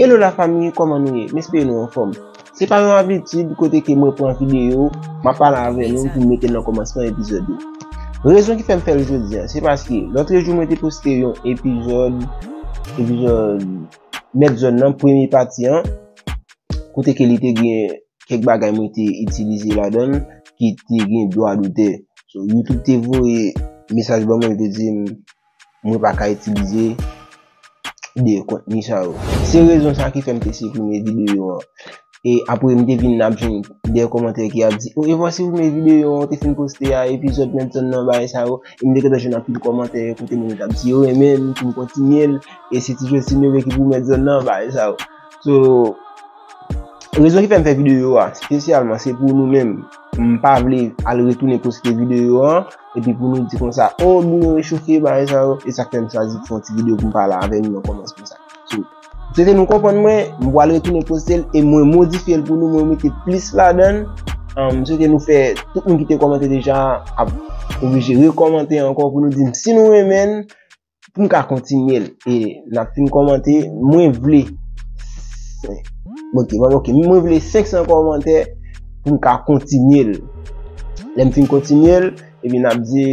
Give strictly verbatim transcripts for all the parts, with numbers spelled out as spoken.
Hello la fanmi, kòman nou ye? M espere nou anfòm. Se pa yon abitid kote ke mwen pran videyo, m ap pale avè nou pou m mete l nan kòmansman epizòd yo. Rezon ki fè m fè l jodi a, se paske lòtrejou mwen te poste yon epizòd, epizòd Mèt Zòn nan, premye pati an, kote ke li te gen kèk bagay mwen te itilize ladan l ki te gen dwa dotè. So, YouTube te voye mesaj ban mwen, li te di m mwen pa ka itilize de kontni sa yo. Se rezon sa ki fè m te siprime videyo an. E apre m te vin ap jwenn de kòmantè ki ap di, "O, e vwa siprime videyo an ou te fin poste a, epizòd Mèt Zòn nan, bagay sa yo." E m te gentan jwenn anpil kòmantè kote moun yo t ap di yo renmen m, pou m kontinye l. E se Ti Jostin yo ki pou Mèt Zòn nan, bagay sa yo. So, rezon ki fè m fè videyo a, espesyalman, se pou nou menm. M pa vle al retounen poste videyo an, epi pou nou di konsa, "O, Bruno rechofe, bagay sa yo." E sa k fè m chwazi fè yon ti videyo pou m pale avè nou nan kòmansman sa. So, m swete nou konprann mwen, m pral retounen poste l e mwen modifye l pou nou, mwen mete plis ladan l. Um, m swete nou fè, tout moun ki te kòmante deja ap oblije rekòmante ankò pou nou di m si nou renmen l, pou m ka kontinye l. E n ap fin kòmante, mwen vle, ok, bon, ok, mwen vle senk san kòmantè pou m ka kontinye l. Lè m fin kontinye l, epi n ap di,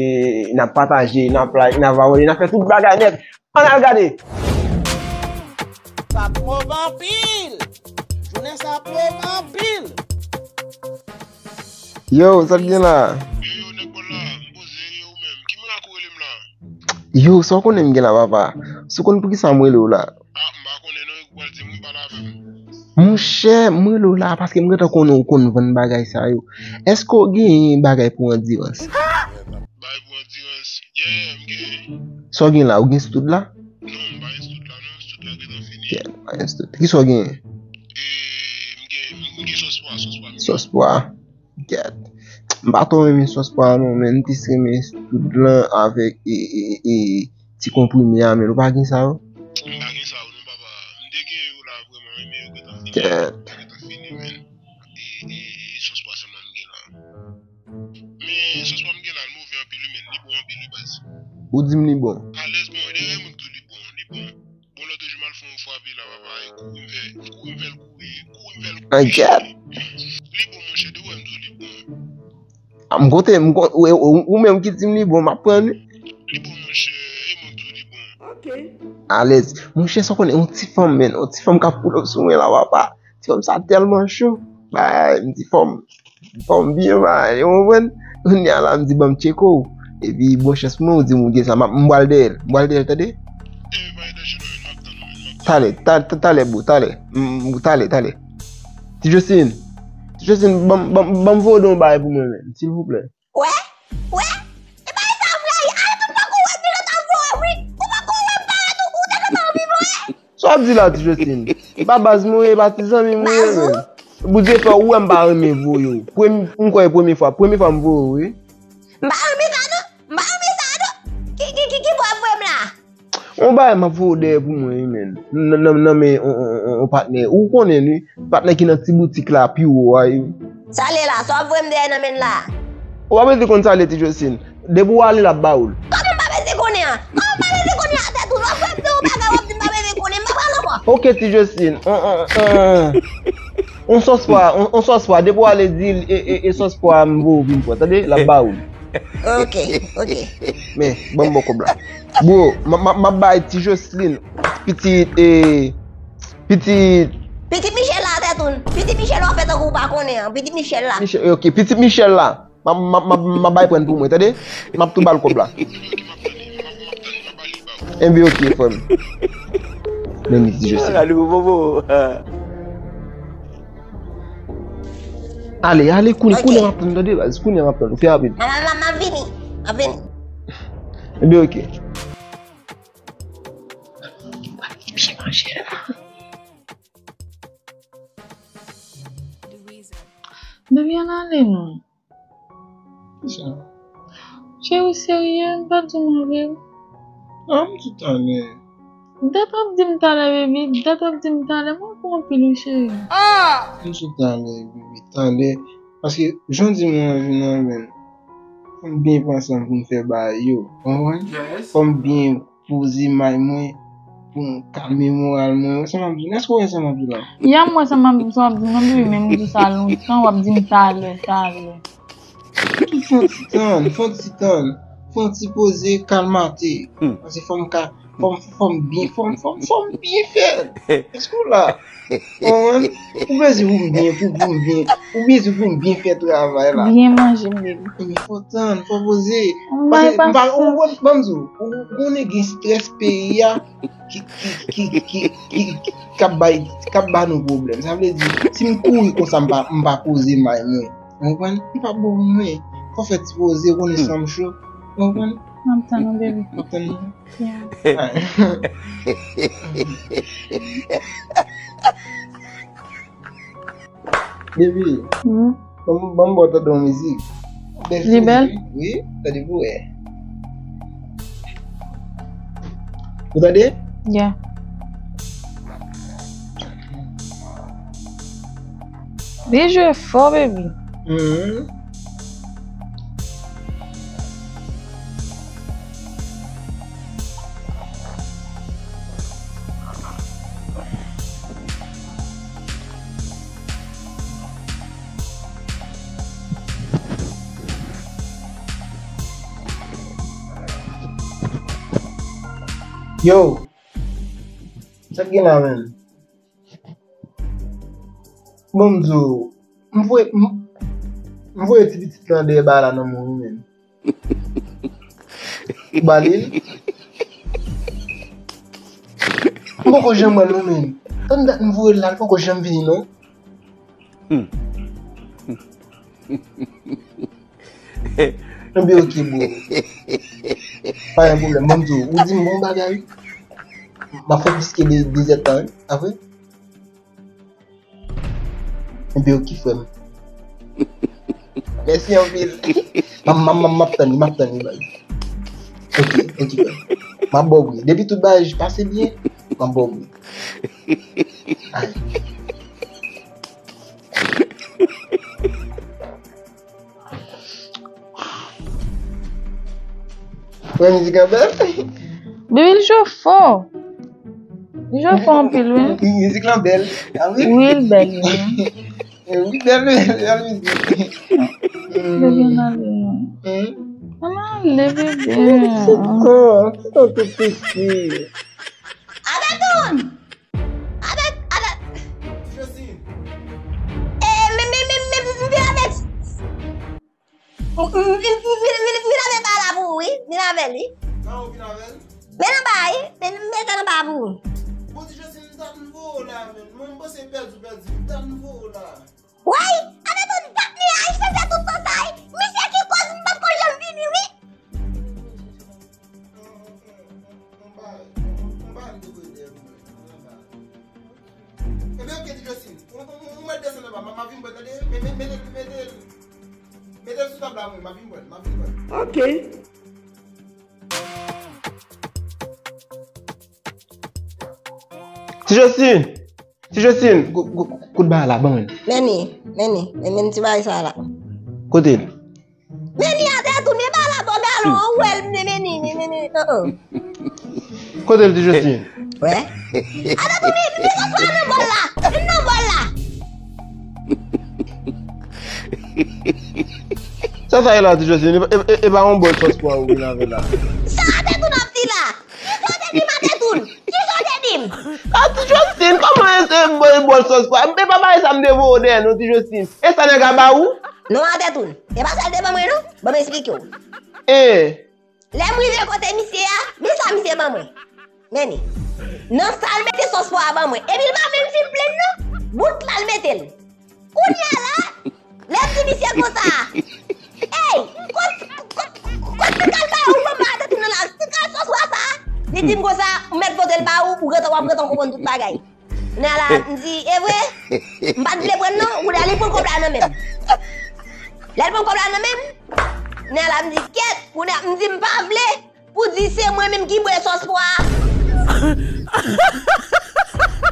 n ap pataje, n ap like, n ap abòne, n ap fè tout bagay nèt. Ann al gade! Sa pwòp anpil! Jounen sa pwòp anpil! Yo, sa k gen la? Yo, yo, nèg bòl la, m poze, e ou menm? Ki moun ak ou rele m la? Yo, sa w konnen m gen la, papa? Si w konn poukisa m rele w la? Ah, m pa konnen non, ou pral di m wi, pale avè m. Monchè, m rele w la paske m gentan konnen w konn vann bagay sa yo. Èske w genyen bagay pou andirans? Bagay pou andirans? Yeah, yeah, m genyen. Sa w gen la? Ou gen stout la? Non, m pa gen stout la non, stout la gentan fini. Yeah, m pa gen stout. Kisa w genyen? E, m gen, m gen sòs pwa, sòs pwa, m gen. Sòs pwa. Gad. M pa twò renmen sòs pwa non, men m plis renmen stout lan avèk e, e, e, ti konprime a, men ou pa gen sa yo? M pa gen sa yo non, papa. M te gen yo la, vrèman wi, men yo gentan fini. Gad. Yo gentan fini, men. E, e, e sòs pwa sèlman m gen la. Men sòs pwa m gen la, l move anpil wi, men li bon anpil wi, baz. Ou di m li bon? Alèz, bon, e dèyè mwen k di w li bon, li bon. Bon, lòt jou m al fè yon frape la, papa, e kouri m fè, kouri m fè l kouri, kouri m fè l kouri. An gad. Li bon, monchè, de wè m di w li bon. A, m konte, m kon-, ou, ou, ou menm ki di m li bon, m ap pran li. Li bon, monchè, e mwen k di w li bon. Ok. Alèz. Monchè, sa w konnen, yon ti fanm, men, yon ti fanm k ap pull up sou mwen la, papa. Ti fanm sa tèlman cho. Bay, m di fanm. Fò m byen bay, ou konprann? Kounye a la, m di, "Ban m tcheke w." Epi, bon chans pou mwen, ou di m ou gen sa, m ap, m pral dèyè l. M pral dèyè l, tande? Talè, ta-, ta-, talè, bro, talè. M, m, talè, talè. Ti Josine, Ti Josine, ban m, ban m, ban m voye w yon bagay pou mwen, men, silvouplè. Wè? Wè? E bagay sa m rayi. Ala tout pako wè m deja t ap voye wi. Ou pako wè m parèt ou, ou te gentan anvi voye. Sa w ap di la, Ti Josline? E pa baz mwen ye, e pa ti zanmi mwen ye, men. Bondye fè ou wè m pa renmen voye w. Premye, m kwè e premye fwa, premye fwa m voye w, wi. M pa renmen sa, non. M pa renmen sa, non. Ki, ki, ki, ki bò w ap voye m la? On bagay m ap voye w dèyè pou mwen, wi, men. Nan, nan, nan men on, on, on, on patnè. Ou konnen, wi. Patnè ki nan ti boutik la, pi wo a, wi. Sa l ye la, sa w ap voye m dèyè nan men l la? Ou pa bezwen konn sa l ye, Ti Josline. Depi w ale, l ap ba ou l. Kòman m pa bezwen konnen an? Kòman m pa bezwen konnen an, tèt ou? Lè w fè m di yon bagay, w ap di m pa bezwen konnen, m pa pral ankò. Ok, Ti Josline, on, on, on, on sòs pwa, on, on sòs pwa, depi w ale, di l, e, e, e sòs pwa, m voye w vin pran, tande? L ap ba ou l. Ok, ok. Men, ban m ba w kòb la. Bro, m, m, m ap bay Ti Josline, pitit, e, pitit. Pitit Michel la, tèt ou. Pitit Michel w ap fè tankou w pa konnen an. Pitit Michel la. Michel, ok, pitit Michel la. M ap, m ap, m ap, m ap bay prann pou mwen, tande? M ap tou ba l kòb la. Enben, ok, frè m. Men li di, je sais. Ale, ale, kounye, kounye m ap tann, tande, baz, kounye m ap tann, ou fè rapid. M, m, m, m ap vini, m ap vini. Enben, ok. Byen manje la. Baby, ann ale non. Kisa? Cheri, ou serye? M pa di w anyen. Ah, m di talè. Dat w ap di m talè, baby. Dat w ap di m talè. Mwen pran anpil, wi, cheri. Ah! M di talè, baby, talè. Paske, jan w di mwen anvi nan men, fò m byen panse ansanm pou m fè bagay yo. Konprann? Yes. Fò m byen poze may mwen, Bon, kalme moral mwen. Wè sa m ap di w. Èske w wè sa m ap di w la? Ya, m wè sa m ap, sa w ap di w nan, baby, men m di w sa lontan, w ap di m talè, talè. Fè yon ti tann, fè yon ti tann. Fè yon ti poze, kalmate. Paske fò m ka, fò m, fò m byen, fò m, fò m, fò m byen fè l. Èske w la? Konprann? Ou bezwen pou m byen, pou, pou m byen, ou bezwen pou m byen fè travay la. Byen manje, baby. Ebyen, fò tann, fò poze. Paske m pa, ou, ou, ban m di w, ou, ou konnen gen strès peyi a ki, ki, ki, ki, ki, ki, k ap bay, k ap ba nou pwoblèm. Sa vle di, si m kouri konsa, m pa, m pa poze may mwen. Ou konprann? M pa bon mwen. Fò fè ti poze, konnen san m cho. Ou konprann? M ap tann ou, baby. M ap tann ou. Yeah. Baby, hmm? Ban m, ban m ba w tande yon mizik. Bèl. Li bèl? Wi, tande pou wè. Ou tande? Yeah. Li jwe fò, baby. Mhm. Yo, sa k gen la menm? Bon, m di w, m voye, m, m voye ti pitit lan dèyè bagay la nan men w, wi, menm. Ou ba li l? M poko janm wè l, non, menm. Tann dat m voye l la, l poko janm vini, non. Hmm. Ebyen, ok, bro. Pa gen pwoblèm. Ban m di w, ou di m bon bagay. M ap fè plis ke de, de zèdtan, wi. Apre? Ebyen, ok, frè m. Mèsi anpil. M, m, m, m ap tann li, m ap tann li, baz. Ok, ok, frè m. M ap ba w wi. Depi tout bagay pase byen, m ap ba w wi. Ay. Wè mizik lan bèl? Baby, l jwe fò. L jwe fò anpil, wi. Mizik lan bèl. A wi? Wi, l bèl, wi. Eh, wi, bèl, bèl, bèl mizik. Baby, ann ale, non. Hmm? Ann ale, bebe. Sou kò, sou kò, tout piti. Adeton! Adet, Adet. Josine. E, men, men, men, men, m vin avè, m, m, m, m, m, m vin avè bagay la pou ou, wi. Vin avè l, wi. Sa ou vin avè l? Men nan bagay, men, men sa nan bagay pou ou. Bon, ti Josine, m t ap voye w la, men. Mwen, m panse pèdi, pèdi. M t ap voye w la. Woy! Adet, ou dat ni a, li fè tout tan sa, wi. Misye ki koz m pa t konn janm vini, wi. Ebyen, ok, ti Josine. Ou, ou, ou, ou mèt desann anba. M, m ap vin pran l, tande? Mete, mete, mete, mete l sou tab la, mwen. M ap vin pran l, m ap vin pran l. Ok. Ti Josine! Ti Josine, ko-, ko-, kote bagay la, ban mwen. Men ni, men ni, men, men ti bagay sa la. Kote l? Men ni atè tou, men bagay la bò galon, ou wè l, men, men ni, men, men ni, an, an. Kote l, ti Josine? Wè. Atè tou, men, men sòs pa nan bòl la, men nan bòl la. Sa sa ye la, ti Josine? E, e, e, e pa yon bòl sòs pwa ou vin avè la. Sa atè tou n ap di la. Kisa w te di m, Adeton? Kisa w te di m? A, ti Josine, kòman e se bòl, bòl sòs pwa? E pa bagay sa m te voye w dèyè, non, ti Josine. E sa nèg la ba ou? Non, Adeton. E pa sa l te ban mwen, non. Ban m esplike w. E? Lè m rive kote misye a, men sa misye ban mwen. Men ni. Nan sa l mete sòs pwa a ban mwen. Epi l pa menm fin plenn, non. Bout la l mete l. Kounye a la, lè m di misye konsa, ey, kot, kot, kot ti kal ba ou, ban m ba Adeton nan la, ti kal sòs pwa sa. Li di m konsa, ou mèt pote l ba ou, ou gentan, w ap gentan konprann tout bagay. Kounye a la, m di, e vre? M pa t vle pran l non, kounye a li pran kòb la nan men m. Lè l pran kòb la nan men m, kounye a la, m di, kèt, kounye a, m di, m pa vle. Pou di se mwen menm ki bwè sòs pwa a.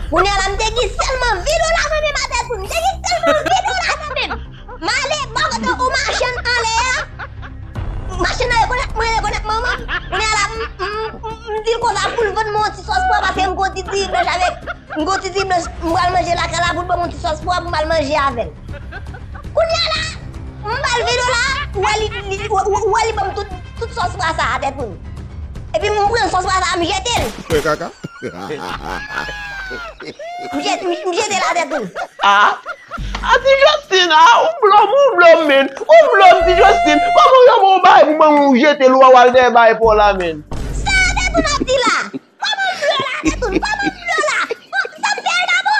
Kounye a la, m te gen sèlman ven dola nan men m, Adeton. M te gen sèlman ven dola nan men m. M ale bò kote yon machann anlè a. Machann nan rekonèt mwen, rekonèt manman m. Kounye a la, m, m, m, M di l konsa pou l vann mwen yon ti sòs pwa, paske m gon ti diri blanch avèk, m gon ti diri blanch, m pral manje lakay la, pou l ban mwen yon ti sòs pwa pou m al manje avè l. Kounye a la, m ba l vilo la, ou wè li, li, ou, ou, ou wè li ban m tout, tout sòs pwa sa a, Tètoun. Epi m pran sòs pwa sa a, m jete l. Frè kaka. M jete, m, m jete l a Tètoun. Ah, ah, ti Justin, ah, ou blòm, ou blòm, men. Ou blòm, ti Justin. Kòman w ap yon bagay pou mwen, ou jete l, ou al dèyè bagay pa w la, men. Sa Tètoun ap di la? Kòman m blòm la, Tètoun? Kòman m blòm la? Bon, sa m fè l dabò?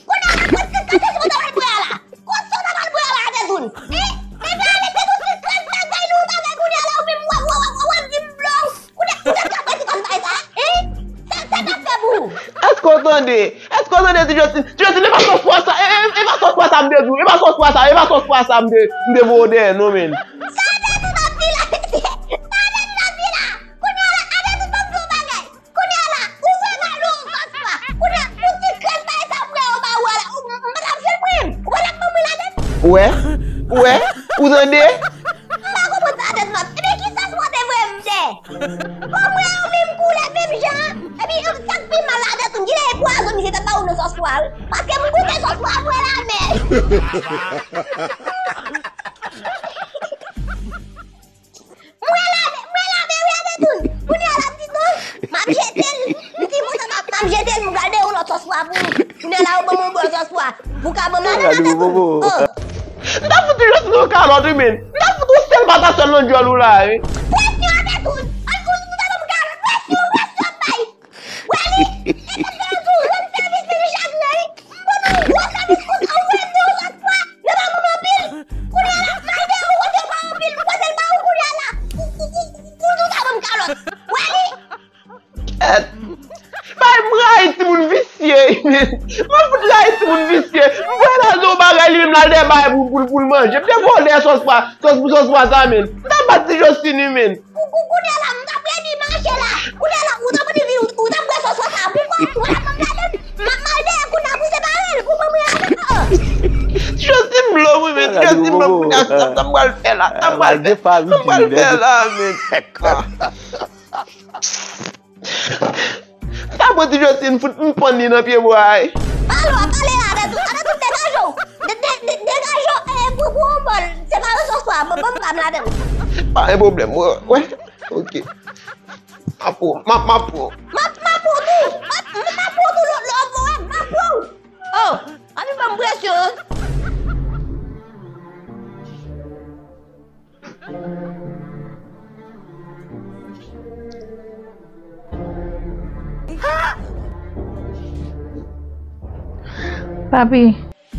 Kounye a la, kot ti kase sou mwen ta pral bwè a la? Kot sa w ta pral bwè a la, Tètoun? Hein? Epi ale Tètoun, ti kras bagay nou, bagay kounye a la, ou menm w ap, w ap, w ap, w ap di m blòm. Kounye a, ou ta pral pran ti kras bagay sa, hein? Sa, sa t ap fè pou ou? Èske w tande? Èske w tande, ti Justin? Ti Justin, e pa sòs pwa sa, e, e, e pa sòs pwa sa m te di w, e pa sòs pwa sa, e pa sòs pwa sa m te, m te voye w dèyè, non, men. Sa Tètoun ap di la, sa Tètoun ap di la. Kounye a la, ale Tètoun ban m di w bagay. Kounye a la, ou fè mal ou, ou fè fwa. Kounye a, ou ti kras bagay sa m wè ou ba ou a la, ou, m pa t ap jwenn mwen. Ou pa t ap ban mwen ladann. Ou wè? Ou wè? Ou tande? M pa konprann sa Tètoun ap. Ebyen, ki sòs pwa te voye m dèyè? Kòm mwen ou menm koulè menm jan. Epi, sa k pi mal la, Tètoun, genlè e pwazon misye t ap ba ou nan sòs pwa, wi. Paske m goute sòs pwa, m wè l amè. Mwen lave, mwen lave, wi, Tètoun. Kounye a la, m di non, m ap jete l. M di konsa, m ap, m ap jete l, m pral dèyè yon lòt sòs pwa pou ou. Kounye a la, ou ban m yon bòl sòs pwa. Ou ka ban m ladann, Tètoun. Oh. M ta fout ti Justin yon kalòt, wi, men. M ta fout yon sèl patasèl nan djòl ou la, wi. Presyon, Tètoun. An, ou, ou ta ban m kalòt. Presyon, presyon, bay. Wè li, e tèt la tou, rann sèvis li chak lè, wi. M ban nou gwo sèvis konsa, ou wè m te yon lòt fwa, yo pa ban m anpil. Kounye a la, m al dèyè ou kote yo ba anpil, m pote l ba ou kounye a la. Ou, ou, ou, ou, ou, ou ta ban m kalòt. Wè li. Èt. Bay, m rayi timoun visye, men. Mwen fout rayi timoun visye. M voye l al nan yon bagay, li menm l al dèyè bagay pou, pou, pou l manje. M te voye w dèyè sòs pwa, sòs, sòs pwa sa, men. M ta bat ti Justin, wi, men. Kou-, kou-, kounye a la, m t ap redi mache la. Kounye a la, ou t ap redi vin, ou, ou t ap bwè sòs sa. Poukwa ou pa t ap gade m? M ap mal dèyè kounye a pou separe l. Pou mwen, mwen avè l. Ti Justin blòm, wi, men. Ti Justin blòm, kounye a, sa, sa m pral fè la. Sa m pral fè. Sa m pral fè la, men. Sa pran ti Justin fout m pann li nan pye bwa a. Pale w ap pale la, Tètoun, Tètoun, degaje w. De-, de-, de-, degaje w, eh, pou, pou yon bòl. Se pa resous pa, ban m pa m ladann. Pa gen pwoblèm, wè, wè. Ok. M ap pran, m ap, m ap pran. M ap, m ap pran tou. M ap, m ap pran tou, lò, lò, m ap pran. Oh, anvi ban m presyon. Papi,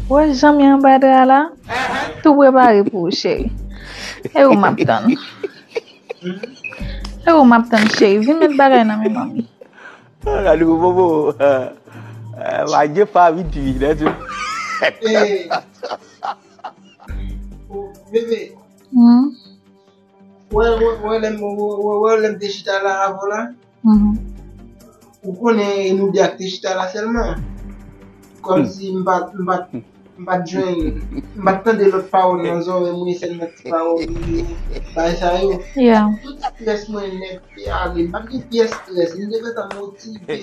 ou wè janm anba dra la? Tou prepare pou ou, cheri. E ou m ap tann. E ou m ap tann, cheri. Vin met bagay nan men manmi. Gade pou bobo. Wa gen pa vit vit, nèt. Bebe. Hmm? Wè, wè, wè, lè m, wè, wè, wè, lè m te chita la avè w la, mhm, ou konnen e nou de ak te chita la sèlman. Kòmsi m pa, m pa, m pa t jwenn, m pa t tande lòt pawòl nan zòrèy mwen, sèlman ti pawòl bagay sa yo. Yeah. Tout estrès mwen nèt te ale. M pa t gen pyès estrès. M te gentan motive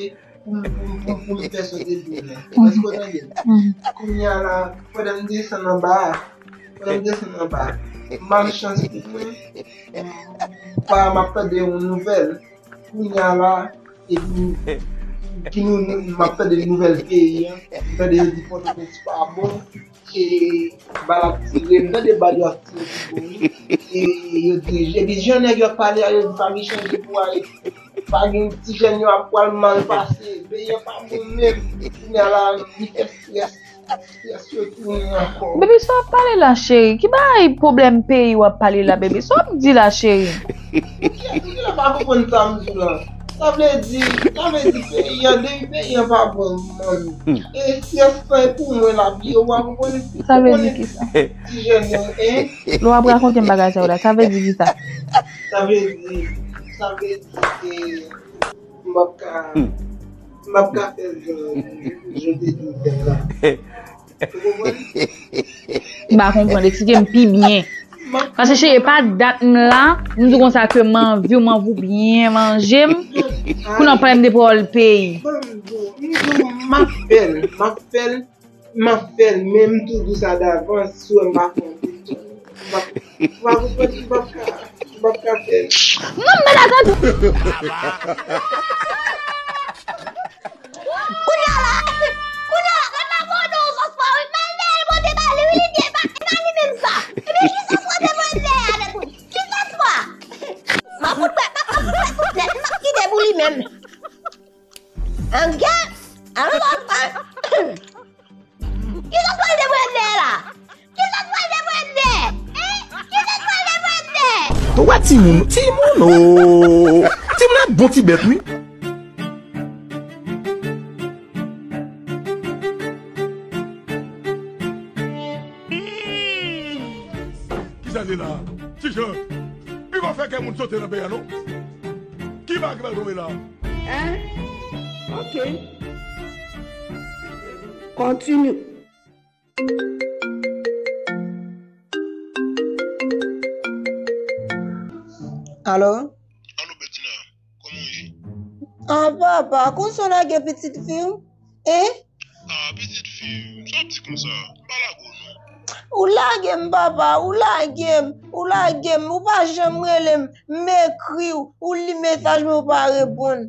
pou m, pou m, pou m, pou m fè sa w te di m nan. Èske w tande m? Mhm. Kounye a la, pandan m desann anba a, pandan m desann anba a, malchans pou mwen, m pa, m ap tande yon nouvèl. Kounye a la, epi ki nou, nou, m ap tande nouvèl peyi a, m tande yo di Pòtoprens pa bon, e bal ap tire, m tande bal yo ap tire pi bon, wi. E yo dirije, epi jan nèg yo ap pale a, yo di pa gen chanje pou ale. Pa gen ti jèn yo ap pral mal pase. Peyi a pa bon menm. Kounye a la, li fè estrès. Estrès yo tounen ankò. Bebe, sa w ap pale la, cheri? Ki bagay pwoblèm peyi w ap pale la, bebe? Sa w ap di la, cheri? Kounye a, kounye a pa konprann sa m di w la. Sa vle di, sa vle di peyi a, depi peyi a pa bon, manmi. E estrès sa e pou mwen l ap ye, w pa konprann? Sa vle di ki sa? Ti jèn yo, en? Lè w ap rakonte m bagay sa yo la, sa vle di ki sa? Sa vle di, sa vle di ke m p ap ka, m p ap ka fè l jan, jan w te di m fè l la. Ou konprann? M pa konprann, eksplike m pi byen. Paske cheri, e pa dat m la, m di w konsa ke m anvi w, m anvi w byen manje m. Kounye a w pale m de pawòl peyi. Ban m di w, m di w, m ap fè l, m ap fè l, m ap fè l, men m tou di w sa davans, si w wè m pa fè yon ti tou. M p ap, ou pa konprann, m p ap ka, m p ap ka fè l. Non, men la, sa tou. Kounye a la, kounye a la, gad la bon non, sòs pa wi, mal dèyè l, bon, te ba li, wi, li byen, e pa, e pa li menm sa. Ebyen, ki sòs pa te mwen dèyè avèk ou? Ki sòs pa? M ap fout pèt, m ap, m ap fout pèt tout nèt, m ap kite pou li menm. An gè, an gè, ki sòs pa te mwen dèyè la? Ki sòs pa te mwen dèyè? Hein? Ki sòs pa te mwen dèyè? Ou wè timoun, timoun, oh! Timoun ap bon ti bèt, wi. Kisa se la? Ti Jan, li pa fè kè moun sote nan peyi a, non? Ki bagay ki pral tonbe la? Hein? Ok. Continue. Alo? Alo, Bettina, kòman w ye? Ah, papa, konsa w lage pitit fi w? Eh? Ah, pitit fi m, sa w ap di konsa? M pa lage w, non. Ou lage m, papa, ou lage m, ou lage m, ou pa janm rele m, m ekri w, ou li mesaj mwen, ou pa reponn.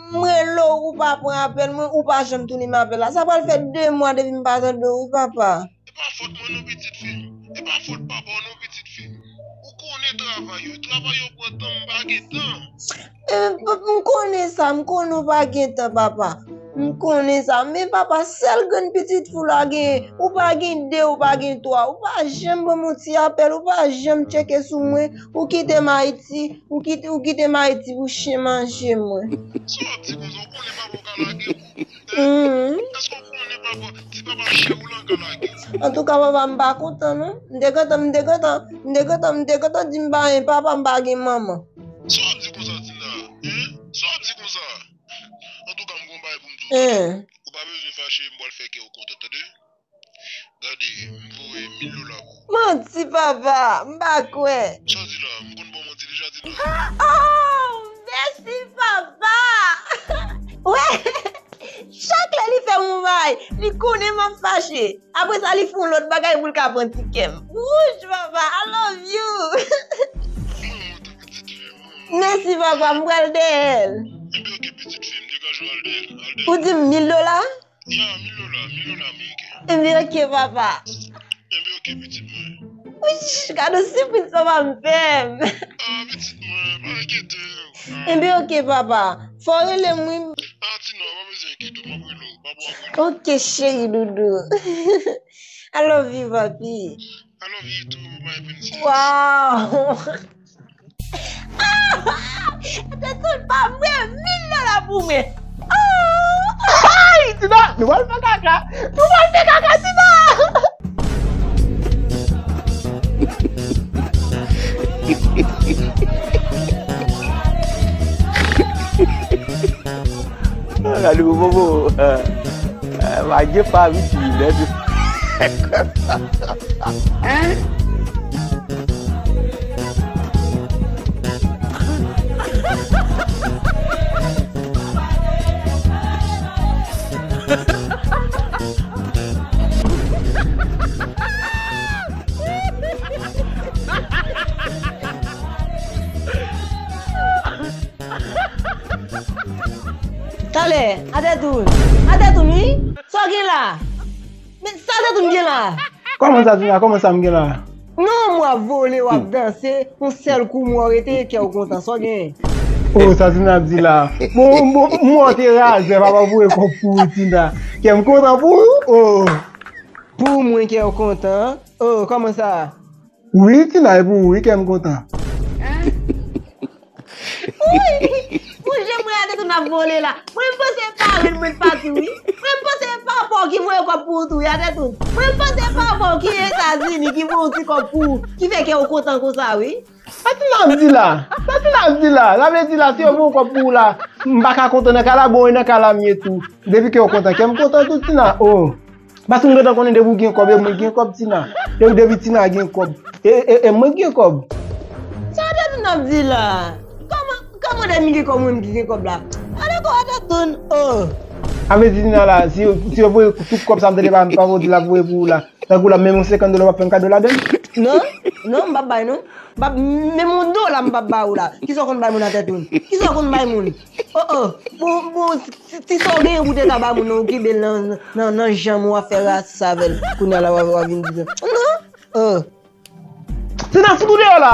M rele w, ou pa pran apèl mwen, ou pa janm tounen m apèl la. Sa pral fè de mwa depi m pa tande w, wi, papa. E pa fòt mwen non, pitit fi m. E pa fòt papa w non, pitit fi m. Ou konnen travay yo. Travay yo pran tan, m pa gen tan. Eh, m konnen sa, m konnen w pa gen tan, papa. M konnen sa. Men papa, sèl grenn pitit fi w la genyen, ou pa gen de, ou pa gen twa. Ou pa janm ban m yon ti apèl, ou pa janm tcheke sou mwen. Ou kite m Ayiti, ou kite, ou kite m Ayiti pou chen manje mwen. Sa w ap di konsa, ou konnen papa w ka lage w. Èske w konnen papa, ti papa chè ou lan ka lage w? Antouka, papa, m pa kontan, non. M te gentan, m te gentan, m te gentan, m te gentan di m pa gen papa, m pa gen manman. Sa w ap di konsa, Tina? Hein? Sa w ap di konsa? Antouka, m gon bagay pou m di w, tande? Ou pa bezwen fache, m pral fè kè w kontan, tande? Gade, m voye mil dola pou ou. Manti, papa, m pa kwè. Sa w di la? M konn ba w manti deja, Tina. Oh, mèsi, papa. Wè, chak lè li fè m yon bagay, li konnen m ap fache. Apre sa, li fè yon lòt bagay pou l ka pran ti kè m. Wouch, papa, I love you. Mwen, mwen tou, pitit fi m. Mèsi, papa, m pral dèyè l. Enben, oke, pitit fi m, degaje w, al dèyè l, al dèyè l. Ou di m mil dola? Ya, mil dola, mil dola ameriken. Enben, oke, papa. Enben, oke, pitit mwen. Wouch, gade yon sipriz papa m fè m. Ah, pitit mwen, pa enkyete w. Ah. Enben, oke, papa. Fò w rele m, wi. Ah, Tina, w pa bezwen enkyete w, m ap rele w. Papa w ap rele w. Oke, cheri doudou. I love you, papi. I love you too, my princess. Wow. Atè tout pa mwen, mil dola pou mwen. Oh! Ay, Tina, nou pral fè kaka. Nou pral fè kaka, Tina. Gade pou bobo. Lage pa vit vin. Hein? Talè, atè tou. Atè tou, wi. Sa w gen la? Men sa atè tou m gen la? Kòman sa, Tina? Kòman sa m gen la? Non, mwen ap vole, w ap danse, yon sèl kou mwen w rete, kè w kontan. Sa w gen? Oh, sa Tina ap di la. Bon, bon, mwen te razè, papa voye kòb pou ou, Tina. Kè m kontan pou ou. Oh. Pou mwen, kè w kontan. Oh, kòman sa? Wi, Tina, e pou ou, wi, kè m kontan. Wi, pou jan mwen atè tou n ap vole la. Mwen, m panse e parenn mwen t pati, wi. Mwen, m panse e papa w ki voye kòb pou ou tou, wi, atè tou. Mwen, m panse e papa w ki Etazini ki voye yon ti kòb pou ou, ki fè kè w kontan konsa, wi. Sa Tina ap di la? Sa Tina ap di la? Sa vle di la, si yo voye kòb pou ou la, m pa ka kontan nan kay la, bon, e nan kay la m ye tou. Depi kè w kontan, kè m kontan tou, Tina. Oh. Paske m gentan konnen depi w gen kòb, e mwen gen kòb, Tina. Depi, depi Tina gen kòb. E, e, e mwen ki gen kòb. Sa Tètoun ap di la? Kòman, kòman de mi gen kòb, mwen ki gen kòb la? Ale kò a Tètoun, oh. A vle di, Tina la, si yo, si yo voye tout kòb sa, m tande pa, pa voye, l ap voye pou ou la. Tankou la, menm yon senkant dola, w ap fè m kado ladan l? Non, non, m p ap bay, non. M p ap, menm yon dola, m p ap ba ou la. Kisa w konn bay moun nan Tètoun? Kisa w konn bay moun? Oh, oh. Bon, bon, ti, ti sa w genyen pou te ka ba moun nan, ou kenbe l nan, nan, nan janm ou ap fè rasis avè l. Kounye a la, w a, w a vin di sa. Non. Oh. Tina, fout ou deyò la!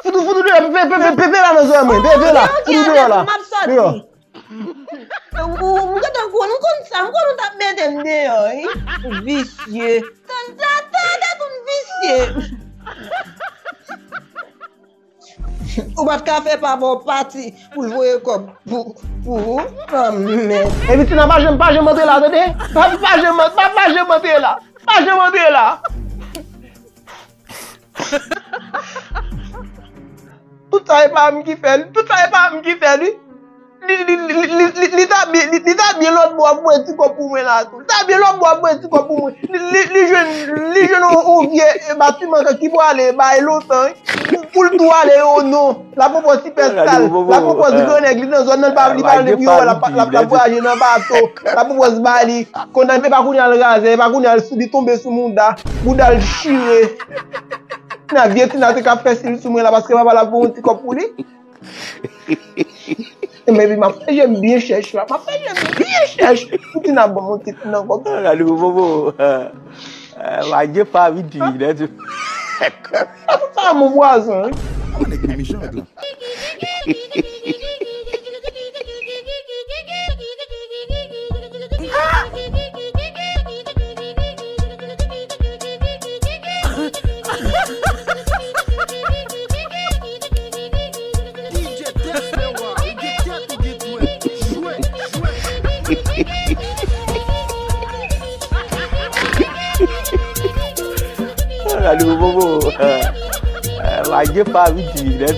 Fout ou, fout ou deyò, pe, pe, pe, pe, pe la nan zòrèy mwen, pe, pe la, fout ou deyò la. Deyò. Ou, ou, ou gentan konn, ou konn sa, m konn ou t ap mete m deyò, wi. Visye. Tande sa, tande, tande, konn visye. Ou pa t ka fè papa w pati pou l voye kòb pou, pou ou? Ah, mèd. Epi Tina pa janm, pa janm antre la, tande? Pa, pa janm, pa, pa janm antre la. Pa janm antre la. Tout sa e pa m ki fè l. Tout sa e pa m ki fè l, wi. Li, li, li, li, li, li ta byen, li, li ta byen lòt bò ap voye ti kòb pou mwen la tou. Li ta byen lòt bò ap voye ti kòb pou mwen. Li, li, li jwenn, li jwenn yon, yon vye, e, batiman ki pou ale bay lontan, wi. Pou, pou l tou ale, o non. L ap pwopòz ti pès sal. L ap pwopòz gran nèg, li nan zòn nan, li pa, li pa vle pou yo wè l, l ap, l ap, l ap vwayaje nan bato. L ap pwopòz ba li. Konn nan, e pa kounye a l razè, e pa kounye a l sou, li tonbe sou mouda. Mouda l chire. Nan vye Tina te ka fè sil sou mwen la, paske papa l ap voye yon ti kòb pou li. Epi m ap fè je m byen chèch la. M ap fè je m byen chèch. Pou Tina ban m yon ti nan kòb. Ah, gade bobo. Ah, ah, pa gen pa vin di, nèg. Ah, tout sa mon pwazon, wi. Nèg yo mechan avèk la. Gade bobo. Eh, pa gen pa vin di, nèg.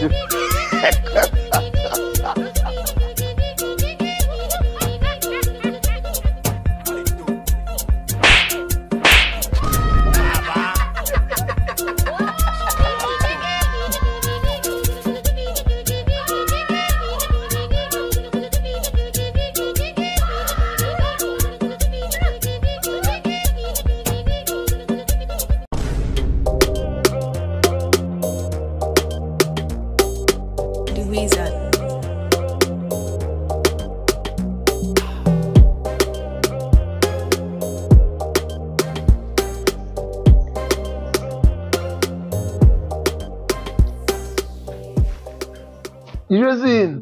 Josine,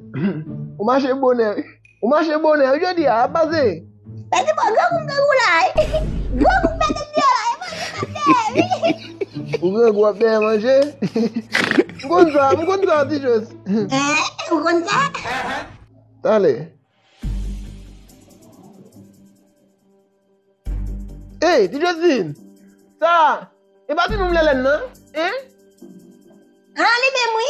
ou mache bonè, wi. Ou mache bonè, wi, jodi a, ap pase. Pèdi bon, grangou m grangou la, wi. Grangou m pèdi m deyò la, e manje m ap dèyè, wi. Ou grangou ap dèyè manje? M konn sa, m konn sa, ti Jos. Eh, ou konn sa? Talè. Ey, ti Josine! Sa, e pa ti nonm Lèlèn nan, en? Ah, li menm wi.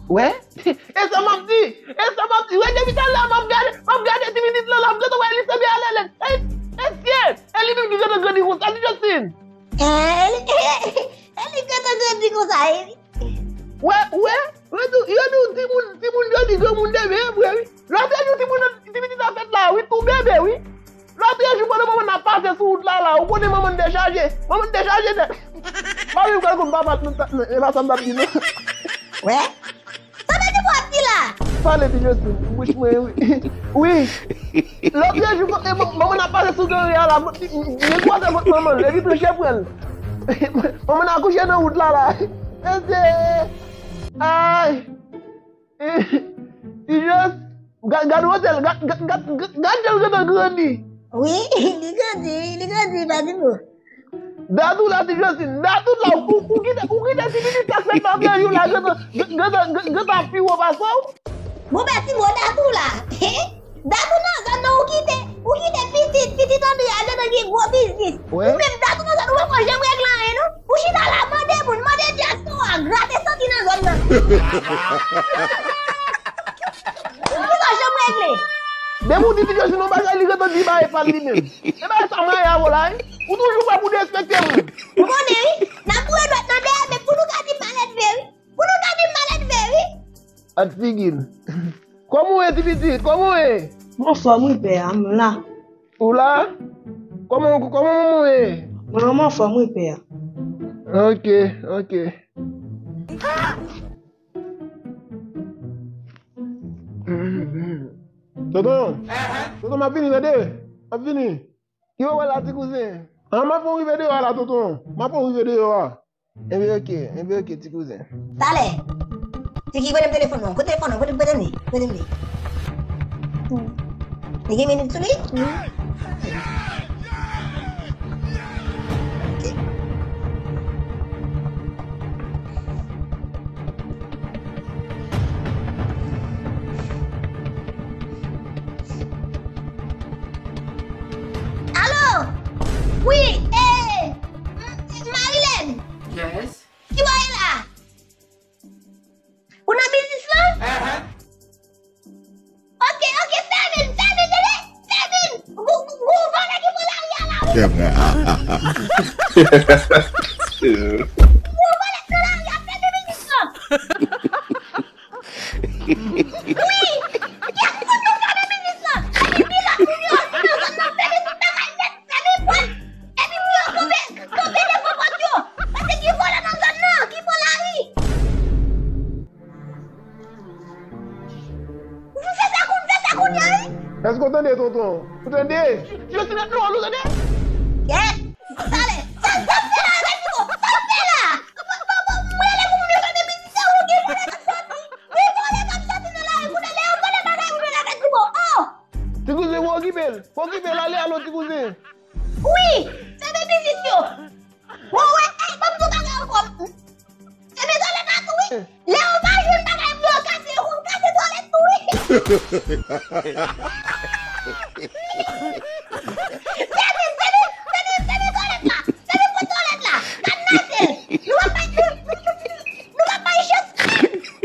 Wè? E sa m ap di, e sa m ap di. Wè, depi talè m ap gade, m ap gade ti pitit lan, l ap gade wè li sanble a Lèlèn. E, mesye, e li menm ki gentan grandi konsa, ti Josine. Eh, e li, e li gentan grandi konsa, e. Wè, wè, wè, yo di w timoun, timoun yo di granmoun demen vre wi. Lòt jou timoun nan, ti pitit la fèt la, wi, tou bebe, wi. Lòt jou pandan manman n ap pase sou wout la, la, ou konnen manman n dechaje. Manman n dechaje nèt. Mari m pral konn papa, e pa sa m t ap di, non. Wè? Sa vle di w ap di la? Pale, ti Josine, bouch mwen, wi. Wi. Lòt jou, e, man-, manman n ap pase sou gran ri a la, m, m, m kwaze kot manman l, epi touche pran l. Manman n akouche nan wout la, la. Mesye, ay. Ti Jos, gad, gad wote l, gad, gad, gad, gad, gad jan l gentan grandi. Wi, li grandi, li grandi, pa di mo. Dat ou la, ti Josine, dat ou la, ou, ou kite, ou kite ti pitit sa k fèt nan vye jou la, gentan, gentan, gentan, gentan pi wo pase w. Bon, ben, ti mo, dat ou la. Dat ou nan zòn nan, ou kite, ou kite pitit, pitit André a gentan gen gwo biznis. Wi. Ou menm dat ou nan zòn, ou poko janm regle anyen, non. Ou chita la, mande moun, mande dyaspora, grate santi nan zòn nan. Ou poko janm regle. Depi w di ti Josine yon bagay, li gentan di bagay pa l li menm. E bagay sa mwen avè w la, wi. Ou toujou prè pou derespekte moun. Ou konnen, wi. N ap boure dwèt nan dèyè, men pou nou ka di m maledve, wi. Pou nou ka di m maledve, wi. Ak figi l. Kòman w ye, ti pitit? Kòman w ye? M anfòm, wi, pè a, m la. Ou la? Kòman, kòman manman w ye? Mwen, mwen anfòm, wi, pè a. Ok, ok. Tonton, tonton, m ap vini, tande? M ap vini. Ki ou wè la, ti kouzen? An, m ap fè w rive deyò a la, tonton. M ap fè w rive deyò a. Enben, ok, enben, ok, ti kouzen. Talè. Tiki, kote m telefòn mwen? Kote telefòn mwen? Kote, kote m li? Kote m li? Li gen minit sou li? Alo! Wi, e, m, Marilène! Yes? Ki bò ye la? Ou nan biznis lan? Ahan. Ok, ok, fèmen, fèmen, tande, fèmen. Gwo, gwo, gwo vòlè ki pran lari a la, wi. Gwo vòlè ki pran lari a, fèmen biznis lan. Wi, kèt fout nou fèmen biznis lan. Epi piga moun yo nan zòn nan fèmen tout bagay nèt, fèmen pòt. Epi moun yo kanpe, kanpe devan pòt yo. Paske gen vòlè nan zòn nan, ki pran lari. Fè sa koun-, fè sa kounye a, wi. Èske w tande, tonton? Ou tande? Jezi nan non, ou tande? Kèt! Talè! Sa, sa fè la, Rèd Ribo? Sa fè la? Mwen rele pou moun yo tande, men se ou gen vòlè k ap sòti. Gen vòlè k ap sòti nan lari kounye a, lè yo vòlè bagay moun yo la, Rèd Ribo. Oh! Ti kouzen, ou okipe l. Ou okipe l, ale, alo, ti kouzen. Wi! Fèmen biznis yo! Bon, wè, ey, ban m di w bagay ankò. Fèmen twalèt la tou, wi. Lè yo pa jwenn bagay pou yo kase, yo konn kase twalèt tou, wi. Fèmen, fèmen, fèmen, fèmen twalèt la. Fèmen pòt twalèt la. Kadnase l. Nou pa bay, nou, nou, nou, nou pa bay chans.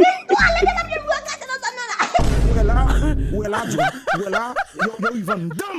Menm twalèt yo p ap jwenn pou yo kase nan zòn nan la. Ou wè la, ou wè la, Djo, ou wè la, yo, yo rive anndan.